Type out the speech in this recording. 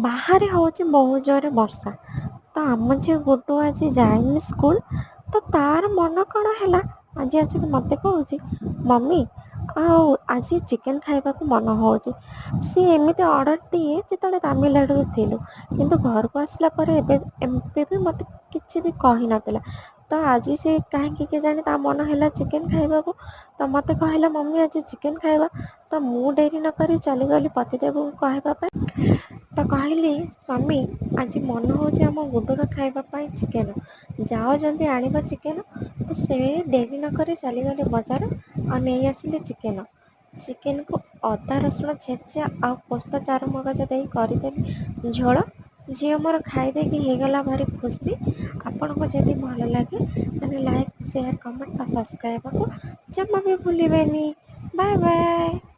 ବାହାରେ ହେଉଛି ବହୁତ ଜୋରରେ ବର୍ଷା। ତ ଆମ ଝିଅ ଗୁଡୁ ଆଜି ଯାଇନି ସ୍କୁଲ। ତ ତାର ମନ କ'ଣ ହେଲା, ଆଜି ଆସିକି ମୋତେ କହୁଛି, ମମି ଆଉ ଆଜି ଚିକେନ୍ ଖାଇବାକୁ ମନ ହେଉଛି। ସିଏ ଏମିତି ଅର୍ଡ଼ର ଦିଏ ଯେତେବେଳେ ତାମିଲନାଡ଼ୁରେ ଥିଲୁ, କିନ୍ତୁ ଘରକୁ ଆସିଲା ପରେ ଏବେ ଏବେ ବି ମୋତେ କିଛି ବି କହିନଥିଲା। ତ ଆଜି ସେ କାହିଁକି କେଜାଣି ତା ମନ ହେଲା ଚିକେନ୍ ଖାଇବାକୁ। ତ ମୋତେ କହିଲା, ମମି, ଆଜି ଚିକେନ୍ ଖାଇବା। ତ ମୁଁ ଡେରି ନକରି ଚାଲିଗଲି ପତିଦେବଙ୍କୁ କହିବା ପାଇଁ। ତ କହିଲି, ସ୍ୱାମୀ, ଆଜି ମନ ହେଉଛି ଆମ ଗୁଡୁର ଖାଇବା ପାଇଁ ଚିକେନ୍, ଯାଅ ଜଲ୍ଦି ଆଣିବ ଚିକେନ୍। ତ ସେ ଡେରି ନକରି ଚାଲିଗଲେ ବଜାର ଆଉ ନେଇ ଆସିଲେ ଚିକେନ୍। ଚିକେନ୍କୁ ଅଦା ରସୁଣ ଛେଚା ଆଉ ପୋସ୍ତ ଚାରୁମଗଜ ଦେଇ କରିଦେଲି ଝୋଳ। ଝିଅ ମୋର ଖାଇଦେଇକି ହେଇଗଲା ଭାରି ଖୁସି। ଆପଣଙ୍କୁ ଯଦି ଭଲ ଲାଗେ, ତାହେଲେ ଲାଇକ୍, ସେୟାର, କମେଣ୍ଟ ଆଉ ସବସ୍କ୍ରାଇବକୁ ଜମା ବି ଭୁଲିବେନି। Bye bye.